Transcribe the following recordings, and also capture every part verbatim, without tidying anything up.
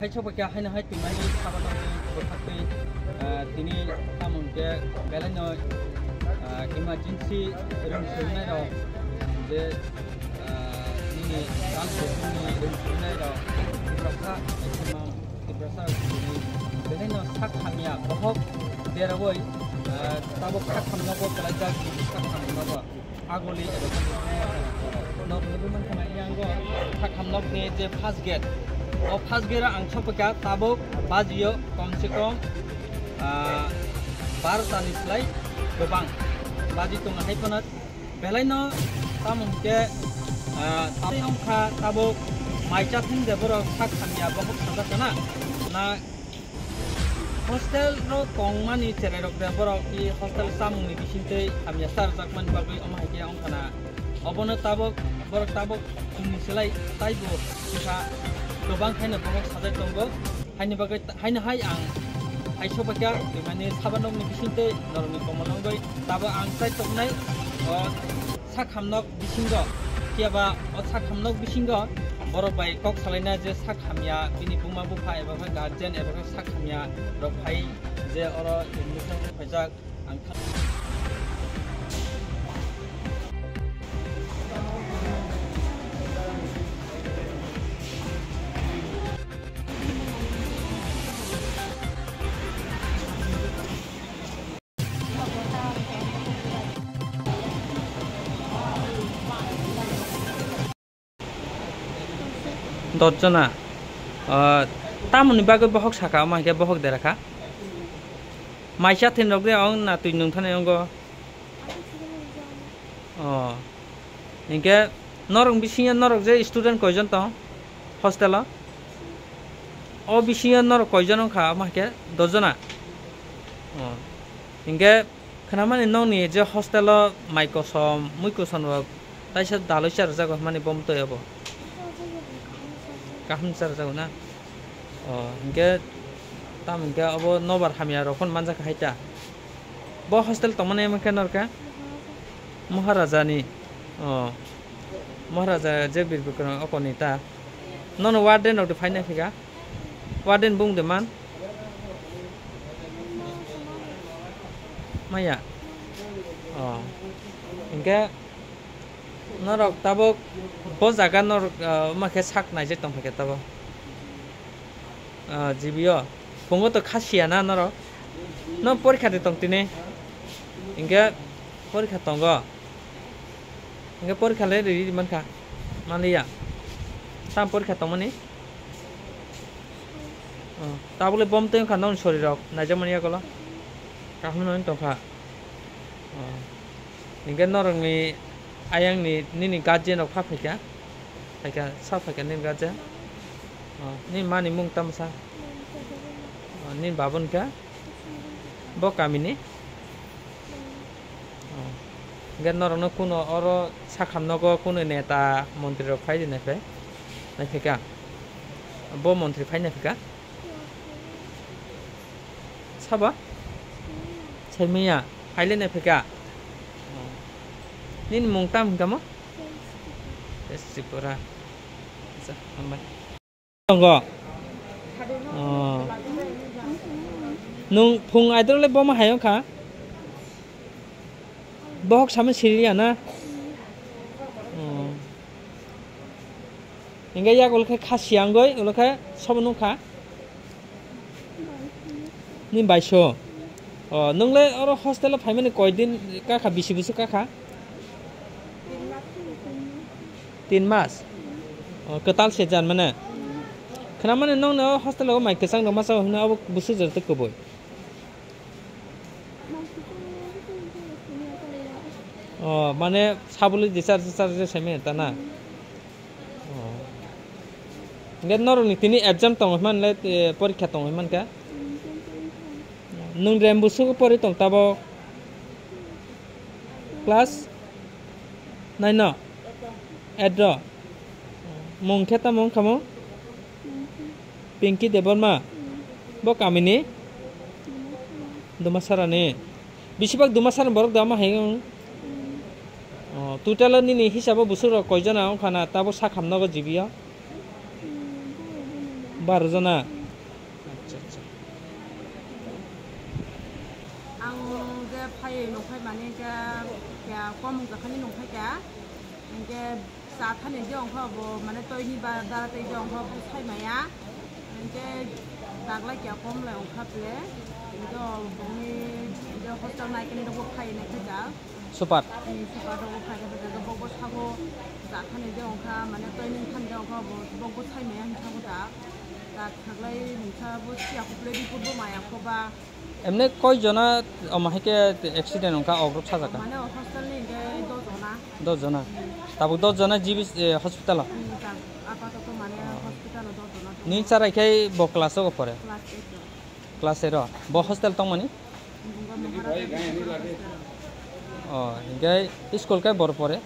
Hai soba khe haino hai twimani sabanani bwkhaktwi, ah, tini tamon khe belaino, ah, emergency rwng swrwngnairok je, ah, nini rang swrwngni rwng swrwngnairok Tiprasa, Tiprasa rok tini belaino sak hamya bohok derawi, ah, tabuk sak hamnogo kwlaijak, sak hamnogo. Agoli eba norok nugwi mankha na yango sakhamnokni je first gate. O first gate o ang sopikha tabuk bajio kom se kom, ah, barota ni slai kwbang baji tongo hai phano belaino tamo hwnkhe, ah, tabuk wngkha tabuk mai chathum de borok sak hamya bohok sajak kana na. Hostel ro tongmani cherai rok de borok i hostel chamung ni bising tei hamya charwjakmani bagwi omo hai khe wngkha na. Obono tabuk borok tabuk chwngni slai taibo kisa kwbang khaino bohok sajak tongo. Haini bagwi haino hai ang hai soba khe twimani sabanokni bising tei norokni komolongwi tabuk ang chai toknai o. Sakhamnok bisingo, phiya ba o sakhamnok bisingo borok bai kok salaina je sakhamya bini buma bupha eba khe guardian eba khe sakhamya rok phai je oro admission phaijak ang kha- Dot jona. Ah, tamoni bagwi bohok saka, omo hai khe bohok dera kha. Mai chathum rok de ong na twi nung thani ongo. Oh. Hinkhe norok bisingo norok je student koijon tong hostel o? O bisingo norok koijon wngkha, omo hai khe dot jona. Oh. Hinkhe khnamani nokni je hostel o mai kosom, mui kosom rok taisa daloi charwjago hwnmani bo mwtwi obo. Kaham charwjago na? Oh, hinkhe tamo hinkhe obo nobar hamya rok phano manjakha hai ta. Bo hostel tongmani amo khe norkha? Maharaja ni. Oh. Maharaja je bir bikrang okoni ta. Nono warden rok de phaina phika? Warden bung de man? Maya? Oh. Hinkhe norok tabuk bo jaga norok, ah, ma khe sak naijak tong phaikha tabuk. Ah, G B o. Phungo to kha siya na norok? No porikha de tong tini? Hinkhe porikha tongo. Hinkhe porikha le ri ri mankha. Manliya. Tam porikha tongmani? Oh, tabuk le bom twi wngkha nokni sori rok. Naijakmani yagulo. Kaham no wng tongkha. Oh. Hinkhe norokni ayangni nini guardian rok pha phaikha? Phaikha, sa phaikha nini guardian? Oh, nini mani mung tamo sa? Oh, nini baba wngkha? Bo kamini? Oh. Hinkhe norokno kuno oro sakhamnogo kuno neta montri rok phai di naiphai? Naiphaikha? Bo montri phai naiphaikha? Sabo? Saimanya. Phaile naiphaikha? Nini mung tam hinkha mo? Tripura. Acha, hambai. Tongo. Oh. Nung phung aidrole boma hai wngkha? Bohok sama siriya na? Oh. Hinkhe yak ulo khe kha siyangwi ulo khe sobo nukha? Ni baiso. Oh, nungle oro hostel o phaimani koi din kakha, bisi busu kakha? Tin mas? Oh, kwtal se jan mane? Khna mane nongno hostel o mai kwchang rok masa hwnwi abo busu jora tei kubui? Oh, mane sabuli discharge, discharge se mane ta na? Oh. Hinkhe norokni tini exam tongo hwnmale, eh, porikha tongo hwnmankha? Nwng rembusu pori tong tabok? Class nine no? Eight ro? Mung khe tamo wngkha mo? Pinky Debbarma? Bo kamini? Dumasarani? Besibak Dumasarani borok da omo hai wng? Oh, total o nini hisabo busurok koijona wngkha na tabo sakhamnogo G B o? Bar jona. Acha, acha. Ang je phai nongkhai mani khe, khe kom wngkha khani nongkhai khe. Hingke sa thani je ongkha bo mane toini ba dara tei je ongkha bo sai maya. Hingke daglai kya kom lai ongkha ple. Hingke o bongni je hostel nai kani rok bo phai nai khe jak. Super. Hmm, super rok bo phai khe jak. Bo bo sabo sa thani je ongkha mane toini thani je ongkha bo, bo bo sai maya hingkha bo jak. Tak thaglai hingkha bo siya khuple report bo maya kho ba. Emne koi jona omo hai khe accident wngkha, ogrok sajak kha? Mane o hostel ni hingke dos jona. Dos jona? Tabuk dos jona G B, eh, hospital o? Hmm, tak, apatoto mane hospital o dos jona tongo. Nini charai khe bo class o pore? Class eight o. Class eight o. Bo hostel tongmani? Bunga Maharaja Hostel o. O, hingke school khe bor pore?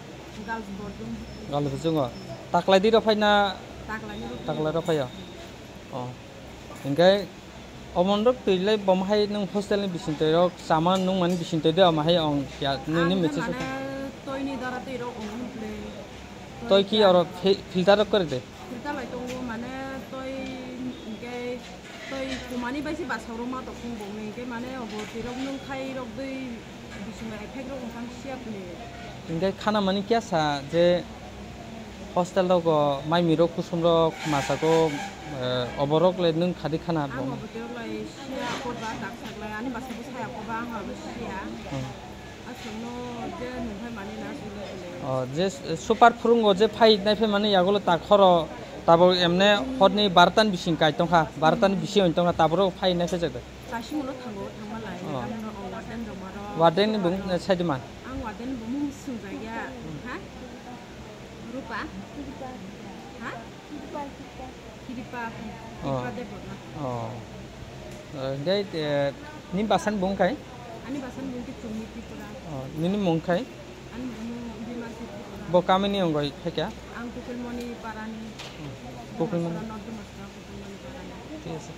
Girls boarding. Girls boarding o. Taklai di rok phai na? Taklai ni rok phai. Taklai rok phai o? O. Hingke Omonrok twi lai bom hai nwng hostel ni bising twi rok chama nung mani bising twi de omo hai ong ya nini Ang message mane twi ni dara twi rok ong hwn ple. Twi ki oro fi-, filter rok kori de. Filter lai tongo mane twi hingke twi kumani bai se basa rok ma tong bong ni hingke mane obo twi rok nwng khai rok dwi bising bai effect rok wngkha siya ple. Hingke khana mani kya sa je Hostel rogo mai mirok kusum rok masa ko, eh, oborok le nwng khadi khana bo. Ang obo tei lai siya ko ba tak sak lai ani basa bo saya ko ba ang abo siya. Hmm. Aswk no je nung hai mani na sui lai le. O, je s-, super phurungo je phai nai phai mani yagulo tak horo tabok emne horni bartan bising kai tongkha, bartan bising tongkha taboro phai nai phai jak. Kaising ulo thango thangma lai. Oh. Ang no warden rok maro. Warden ni bung, eh, sai di man. Ang warden ni bung sung jaya. Ha? Rupa? Ha? Kiripa. Oh. Kiripa Debbarma. Oh. Eh, gai, eh, ni basan bung kai? Ani basan bung ki Chungni Tripura. Oh, nini mung kai? Ani bung Bima Tripura. Bo kamini ongoi hai kya? Ang Kukulmoni Parani. Kukulmoni. Kukulmoni Parani. Thik ase.